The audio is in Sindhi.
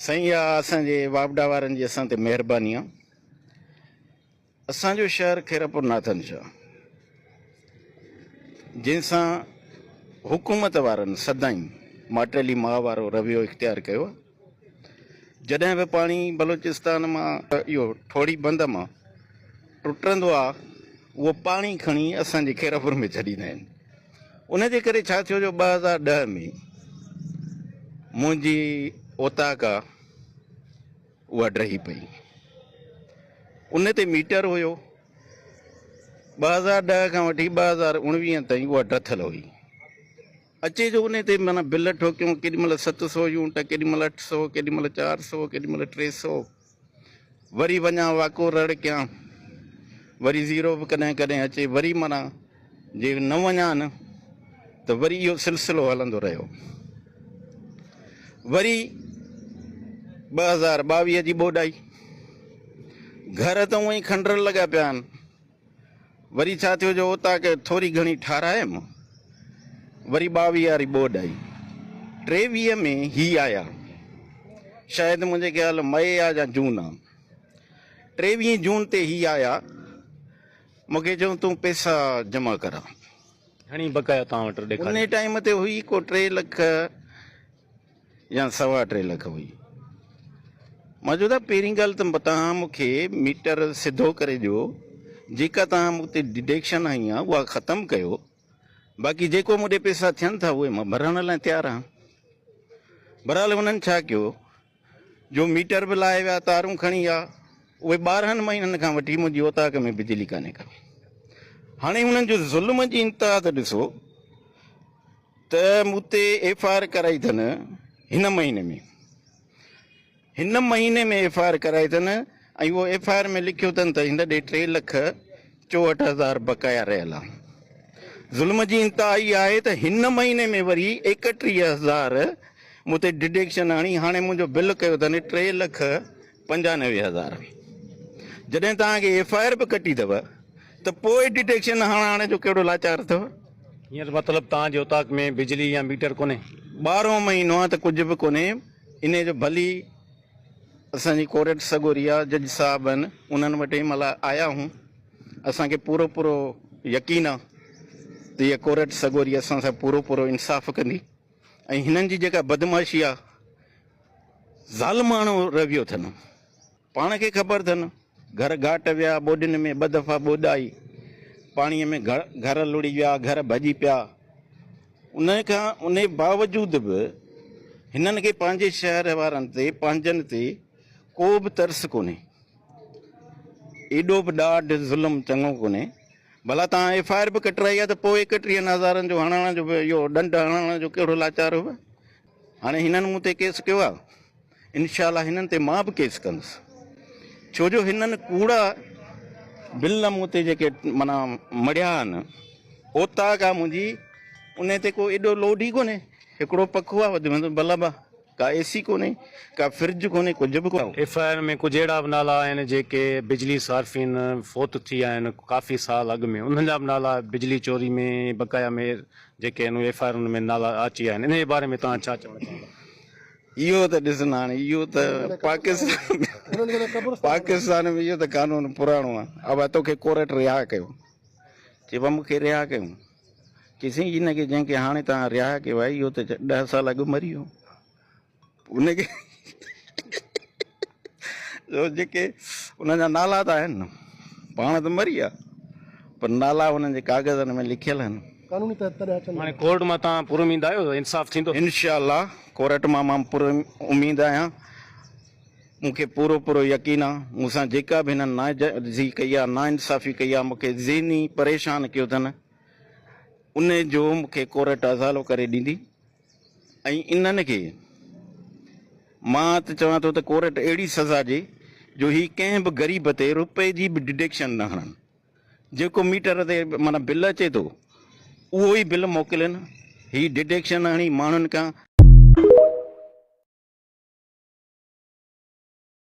سائين اها اسان جي واپڊا وارن جي اسان تي مهرباني آ. اسان جو شهر خيرپور ناٿن شاهه جنهن سان حڪومت وارن سدائين ماٽيلي ماء وارو رويو اختيار ڪيو آ. جڏهن به پاڻي بلوچستان مان اهو ٺوڙهي بند مان ٽٽندو آ اهو پاڻي کڻي اسان جي خيرپور ۾ ڇڏيندا آهن. ان جي ڪري ڇا ٿيو جو 2010 ۾ منهنجي اوطاق آ اها ڊهي پئي. ان تي ميٽر هيو. 2010 کان وٺي 2019 تائين اها ڊٿل هئي. اچي جو ان تي معنيٰ بل ٺوڪيون ڪيڏي مهل 700 يونٽ، ڪيڏي مهل 800، ڪيڏي مهل 400، ڪيڏي مهل 300. وري وڃان واڪو رڙ ڪيان، وري زيرو به ڪڏهن ڪڏهن اچي، وري معنيٰ جي نه وڃان ته وري اهو سلسلو هلندو رهيو. وري 2022 جي ٻوڏ آئي، گهر ته اونئن ئي کنڊر لڳا پيا آهن. وري ڇا ٿيو جو اوطاق ٿوري گهڻي ٺارايم، وري 22 واري ٻوڏ آئي. 23 ۾ هي آيا، شايد منهنجي خيال مئي آ يا جون آ. 23 جون تي هي آيا، مون کي چيائون تون پئسا جمع ڪرا. گهڻي بقايا توهان وٽ ڏيکاريو؟ انهي ٽائيم تي هئي ڪو 3 لک يا سوا 3 لک هئي. مان چيو ته پهرين ڳالهه ته توهان مون کي ميٽر سڌو ڪري ڏيو، جيڪا توهان مون تي ڊڊيڪشن هنئي آهي اها ختم ڪيو، باقي جيڪو مون ڏي پئسا ٿين ٿا اهي مان ڀرڻ لاء تيار آهيان. بهرحال انهن ڇا ڪيو جو ميٽر به لاهي ويا، تارون کڻي ويا، اهي 12 مهينن کان وٺي منهنجي اوطاق ۾ بجلي ڪانهي ڪا. هاڻي انهن جو ظلم جي انتها ته ڏسو ته مون تي ايف I R ڪرائي اٿن هن مهيني ۾، هن مهيني ۾ ايف I R ڪرائي اٿن ۽ اهو ايف I R ۾ لکيو اٿن ته هن ڏي 3 لک 64 هزار بقايا رهيل آهي. ظلم جي انتها اها آهي ته هن مهيني ۾ وري 31 هزار مون تي ڊڊيڪشن آڻي هاڻي منهنجو بل ڪيو اٿن 3 لک 95 هزار. جڏهن توهان کي ايف I R به ڪٽي اٿو ته پوء ڊٽيڪشن هڻائڻ جو ڪهڙو لاچار اٿو؟ هينئر مطلب توهان جي اوطاق ۾ بجلي يا ميٽر ڪونهي؟ ٻارهون مهينو آ ته ڪجهه به ڪونهي. انهي جو ڀلي اسان جي ڪورٽ سڳوري آ، جج صاحب آهن، انهن وٽ هن مهل آيا آهيون. اسان کي پورو پورو يقين آ ته هيء ڪورٽ سڳوري اسان سان پورو پورو انصاف ڪندي ۽ هنن جي جيڪا بدمعاشي آ، ظالماڻو رويو اٿن. پاڻ کي خبر اٿن، گهر گهاٽ ويا، ٻوڏين ۾ ٻه دفعا ٻوڏ آئي، پاڻيء ۾ گهر لڙهي ويا، گهر ڀڄي پيا. ان کان ان باوجود به هنن کي پنهنجي شهر وارن تي، پنهنجن تي ڪو به ترس ڪونهي. ايڏو به ڏاڍ ظلم چڱو ڪونهي. ڀلا توهان ايف I R به ڪٽرائي آهي ته پوء 31 هزارن جو هڻڻ جو به اهو ڏنڊ هڻڻ جو ڪهڙو لاچار هو؟ هاڻي هنن مون تي ڪيس ڪيو آهي، انشاء الله هنن تي مان به ڪيس ڪندس، ڇو جو هنن ڪوڙا بل مون تي جيڪي معنيٰ مڙهيا آهن، اوطاق آهي منهنجي، ان تي ڪو ايڏو لوڊ ئي ڪونهي، هڪڙو پکو آهي وڌ ۾ وڌ بلب آهي، ڪا اي سي ڪونهي، ڪا فرج ڪونهي، ڪجهه به ڪونهي. ايف I R ۾ ڪجهه اهڙا به نالا آهن جيڪي بجلي صارفين فوت ٿي ويا آهن ڪافي سال اڳ ۾ انهن جا به نالا بجلي چوري ۾ بقايا ۾ جيڪي آهن اهي ايف I آرن ۾ نالا اچي ويا آهن انهي جي باري ۾ توهان ڇا چوڻ چاهيندا؟ اهو ته ڏس نه هاڻي اهو ته پاڪستان پاڪستان ۾ اهو ته قانون پراڻو آهي ابا توکي ڪورٽ رها ڪيو چي با مونکي رها ڪيو چي سائين ان کي جنهن کي هاڻي توهان رها ڪيو آهي اهو ته 10 سال اڳ مري ويو ان کي جو جيڪي انهن جا نالا ته آهن نه پاڻ ته مري ويا پر نالا انهن جي ڪاغذن ۾ لکيل آهن. قانوني تحت تڏهن اچن هاڻي ڪورٽ مان توهان پر اميد آهيو ته انصاف ٿيندو؟ انشاء الله ڪورٽ مان مان پر اميد آهيان مون کي پورو پورو يقين آهي مون سان جيڪا به هنن ناجائزي ڪئي آهي ناانصافي ڪئي آهي مون کي ذهني پريشان ڪيو اٿن ان جو مون کي ڪورٽ ازالو ڪري ڏيندي. ۽ انهن کي مان ته چوان ٿو ته ڪورٽ اهڙي سزا ڏي جو هي ڪنهن به غريب تي روپئي جي به ڊڊيڪشن نه هڻن جيڪو ميٽر تي معنيٰ بل اچي ٿو اهو ئي بل موڪلين هي ڊڊيڪشن هڻي ماڻهن کان.